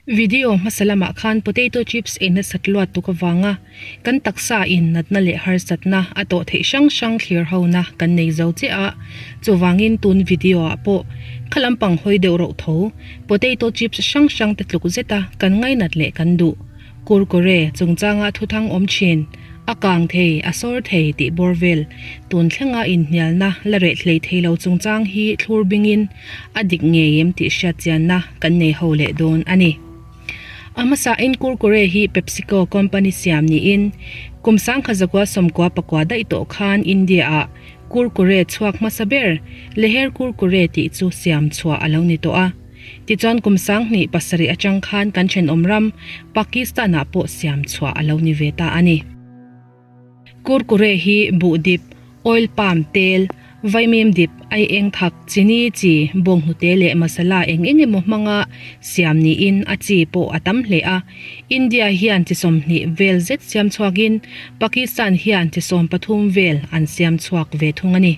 Video hmasa lamah khan potato chips ei nasat luat tuk avanga kan taksa in natna leh harsatna a tawh theih hrang hrang thlir hona kan nei zo chiah a, chuvangin tun video ah pawh kha lampang hawi deuh rauh tho potato chips hrang hrang te tluk zeta kan ngainat leh kan duh. Kurkure chungchanga thuthang awm thin, a kang thei, a sawr thei tih bawr vel tun thlenga inhnialna la reh hlei thei lo chungchang hi thlur bingin a dik ngei em tih hriatchianna kan nei ho leh dawn a ni. A hmasain Kurkure hi PepsiCo company siam niin kum sangkhat zakua sawmkua pakua daih tawh khan India-ah Kurkure chhuak hmasa ber Leher Kurkure tih chu siam chhuah a lo ni tawh a. Tichuan kum 2007 atang khan kan thenawm ram Pakistan-ah pawh siam chhuah a lo ni ve ta a ni. Kurkure hi buh dip, oil palm tel, vaimim dip, ai eng thak, chini chi, bawnghnute leh masala eng eng emaw hmanga siam niin a chi pawh a tam hle a. India hian chi 20 vel zet siam chhuakin Pakistan hian chi 13 vel an siam chhuak ve thung a ni.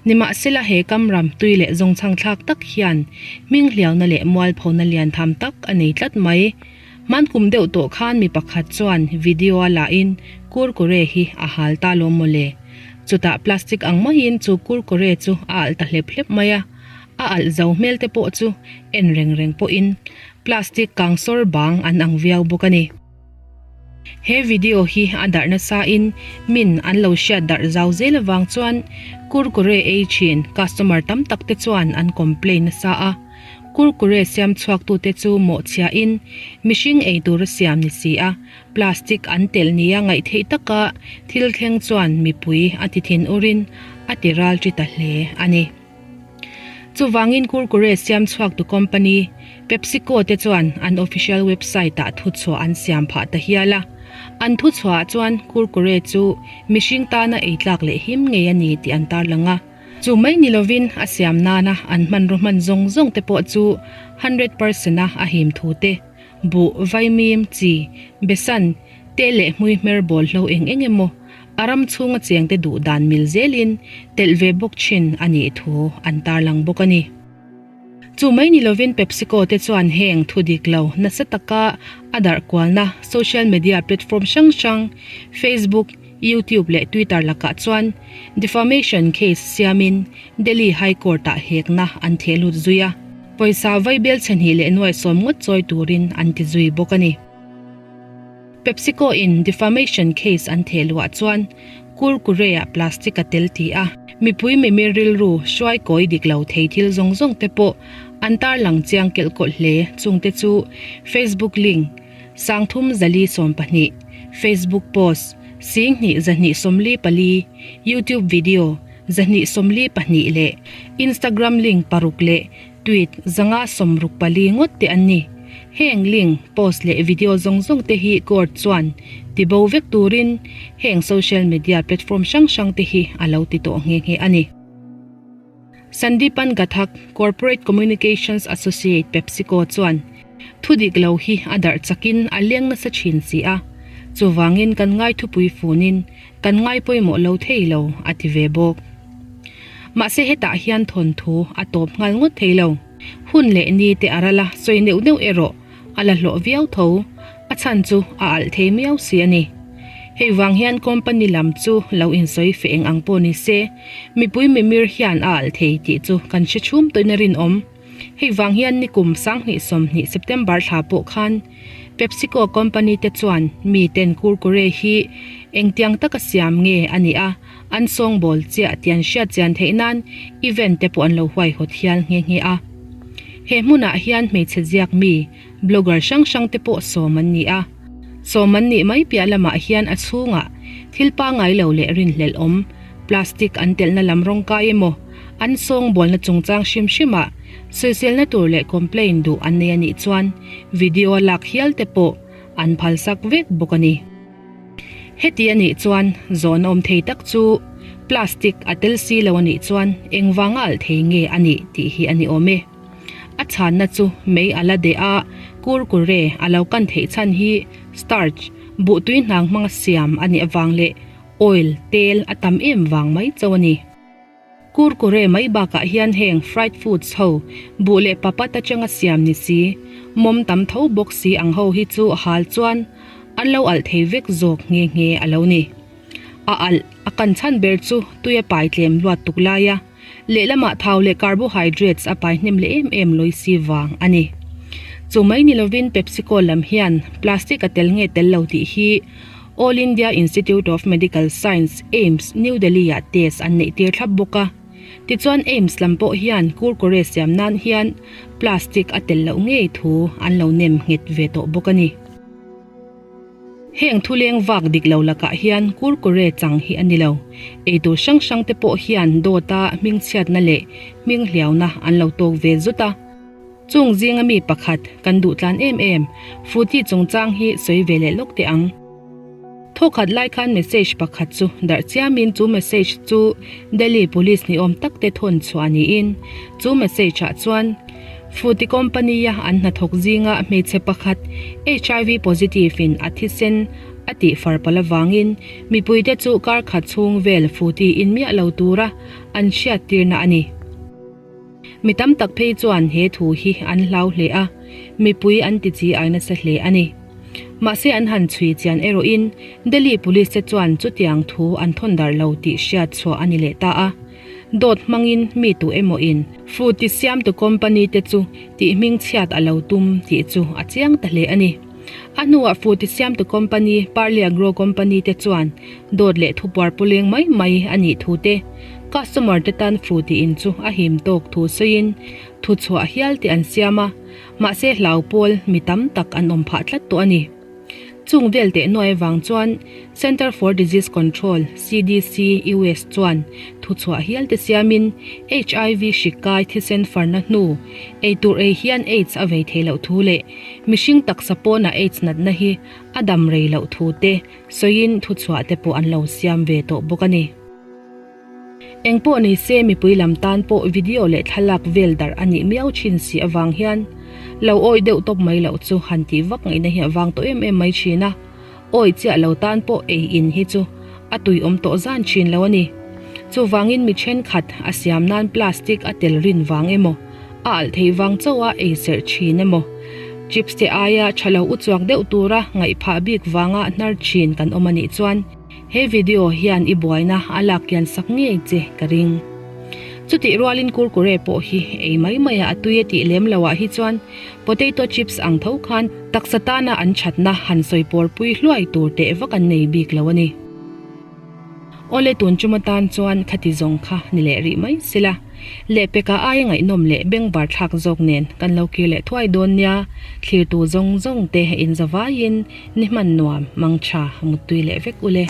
Nimahsela he kamram tui leh zawngchhang thlak tak hian hming hliauna leh mualphona lian tham tak a nei tlat mai. Hman kum deuh tawh khan mi pakhat chuan video a lahin kurkure hi a hal ta lawm mawle. Chutah plastic ang maiin chu kurkure chu a alh ta hlep hlep mai a, a alh zo hmel te pawh chu en reng reng pawhin plastic kang sawr bang an ang viau bawk a ni. He video hi a darh nasa in min an lo hriat darh zau zel avang chuan Kurkure ei thin customer tam tak te chuan an complain nasa a. Kurkure siam chhuak tu te chu mawhchhia in mihring ei tur a siam ni si a, plastic an telh nia ngaih theih taka thil thleng chuan mipui a ti thin ur in a ti ral ṭi ta hle a ni. Chuvangin Kurkure siam chhuaktu company PepsiCo te chuan an official website ah thuchhuah an siam phah ta hial a. An thuchhuah ah chuan Kurkure chu mihring tana ei tlak leh him ngei a ni tih an tarlang a. Chu mai ni lovin a siam nana an hmanraw hman zawng zawng te pawh chu 100% a a him thu te, buh, vaimim, chi, besan, te leh hmui hmer bawl hlo eng eng emaw A ram chhunga chengte duh dan mil zelin telh ve bawk thin a nih thu an tarlang bawk a ni. Chu mai ni lovin PepsiCo te chuan heng thu dik lo nasa taka a darh kualna social media platform hrang hrang Facebook, YouTube leh Twitter lakah chuan defamation case siamin Delhi High Court-ah hekna an theh lut zui a, pawisa vaibel chhe hnih leh nuai sawm ngawt chawi turin an ti zui bawk a ni. PepsiCo in defamation case an theh luah chuan Kurkure ah plastic a tel ti a, mipui mimir rilru hruai kawi dik lo thei thil zawng zawng te pawh an tarlang chiang kelh kawlh hle chung te chu Facebook link 3042, Facebook post 2224, YouTube video 242 leh Instagram link paruk leh Tweet 564 ngawt te an ni. Heng link, post leh video zawng zawng te hi court chuan ti bo vek turin heng social media platform hrang hrang te hi a lo ti tawh nghe nghe a ni. Sandipan Ghatak, Corporate Communications Associate PepsiCo chuan thu dik lo hi a darh chakin a leng nasa thin si a, chuvangin kan ngai thupui funin kan ngai pawimawh lo thei lo a ti ve bawk. Mahse hetah hian thawnthu a tawp nghal ngawt thei lo. Hun leh ni te a ral a, sawi neuh neuh erawh a la hlawh viau tho. A chhan chu a alh thei miau si a ni. Hei vang hian company lam chu lo insawi feh eng ang pawh ni se, mipui mimir hian a alh thei tih chu kan hre chhum tawhin a rinawm. Hei vang hian nikum 2020 September thla pawh khan PepsiCo company te chuan mi ten Kurkure hi engtiang taka siam nge a nih a, an sawngbawl chiah tih an hriat chian theih nan event te pawh an lo huaihawt hial nghe nghe a. He hmunah hian hmeichhe ziak mi, blogger hrang hrang te pawh sawm an ni a. Sawm an nih mai piah lamah hian a chhungah thil pangngai lo leh rinhlelh awm, plastic an telhna lam rawng kai emaw, an sawngbawlna chungchang hrim hrimah sawiselna tur leh complain duh an nei a nih chuan video a lak hial te pawh an phalsak vek bawk a ni. Heti a nih chuan zawn awm thei tak chu plastic a tel si lo a nih chuan engvanga alh thei nge a nih tih hi a ni awm e. A chhanna chu mei a la deh a, kurkure a lo kan theih chhan hi starch, buhtui hnang hmanga siam a nih avang leh oil, tel, a tam em vang mai chauh a ni. Kurkure mai bakah hian heng fried foods ho, buh leh papat atanga siam ni si, mawm tam tho bawk si ang ho hi chu hal chuan an lo alh thei vek zawk nghe nghe a lo ni. A alh a kan chhan ber chu tui a pai tlem luat tuk lai a, lehlamah thau leh carbohydrates a pai hnem leh em em lawi si vang a ni. Chu mai ni lovin PepsiCo lam hian plastic a tel nge tel lo tih hi All India Institute of Medical Science, AIIMS, New Delhi-ah test an neih tir thlap bawk a. Tichuan AIIMS lam pawh hian Kurkure siam nan hian plastic a tel loh ngei thu an lo nem nghet ve tawh bawk a ni. Heng thuleng vak dik lo lakah hian Kurkure chang hi a ni lo. Eitur hrang hrang te pawh hian dawta hmingchhiatna leh hminghliauna an lo tawk ve zut a. Chung zinga mi pakhat kan duh tlan em em, Fruity chungchang hi sawi ve leh lawk teh ang. Thawkhat lai khan message pakhat chu darh chiamin chu message chu Delhi Police ni awm tak te thawn chhuah niin chu message ah chuan Fruity company a an hnathawk zinga hmeichhe pakhat HIV positive in a thisen a tih far palh avangin mipuite chu kar khat chhung vel Fruity in miah lo tura an hriattirna a ni. Mi tam tak phei chuan he thu hi an hlau hle a, mipui an ti chi ai nasa hle a ni. Mahse an han chhui chian erawhin Delhi Police te chuan chutiang thu an thawn darh lo tih hriat chhuah a ni leh ta a. Dawt hmangin mi tu emaw in Fruity siamtu company te chu tih hming chhiat a lo tum tih chu a chiang ta hle a ni. A hnuah Fruity siamtu company Parle Agro Company te chuan dawt leh thupuar puleng mai mai a nih thu te, customer te tan Fruity in chu a him tawk thu sawiin thuchhuah hial te an siam a, mahse hlau pawl mi tam tak an awm phah tlat tawh a ni. Chung vel teh nuai vang chuan Center for Disease Control, CDC, US chuan thuchhuah hial te siamin HIV hri kai thisen farna hnu eitur ei hian AIDS a vei thei loh thu leh mihring taksa pawnah AIDS natna hi a dam rei loh thu te sawiin thuchhuah te pawh an lo siam ve tawh bawk a ni. Engpawh ni se mipui lam tan pawh video leh thlalak vel darh a nih miau thin si avang hian lo awih deuh tawp mai loh chu han tih vak ngaihna hi a vang tawh em em mai thin a, awih chiah lo tan pawh ei in hi chu a tui awm tawh zan thin lo a ni. Chuvangin mi thenkhat a siam nan plastic a tel rin vang emaw, a alh theih vang chauh a ei serh thin emaw, chips te aia tha lo uchuak deuh tura ngaih phah bik vanga hnar thin kan awm a nih chuan, He video hian i buaina a lak kian sak ngei che ka ring. Chutih rualin kurkure pawh hi ei mai mai a a tui a tih lem lo ah hi chuan potato chips ang tho khan taksa tana an thatna han sawi pawr pui hluai tur teh vak an nei bik lo a ni. Awle tun chum atan chuan khati zawng kha ni leh rih mai sila. Lehpeka aia ngaihnawm leh bengvar thlak zawk nen kan lo kir leh thuai dawn nia, thlirtu zawng zawng te inzavaiin ni hman nuam, mangtha, muttui leh vek ule.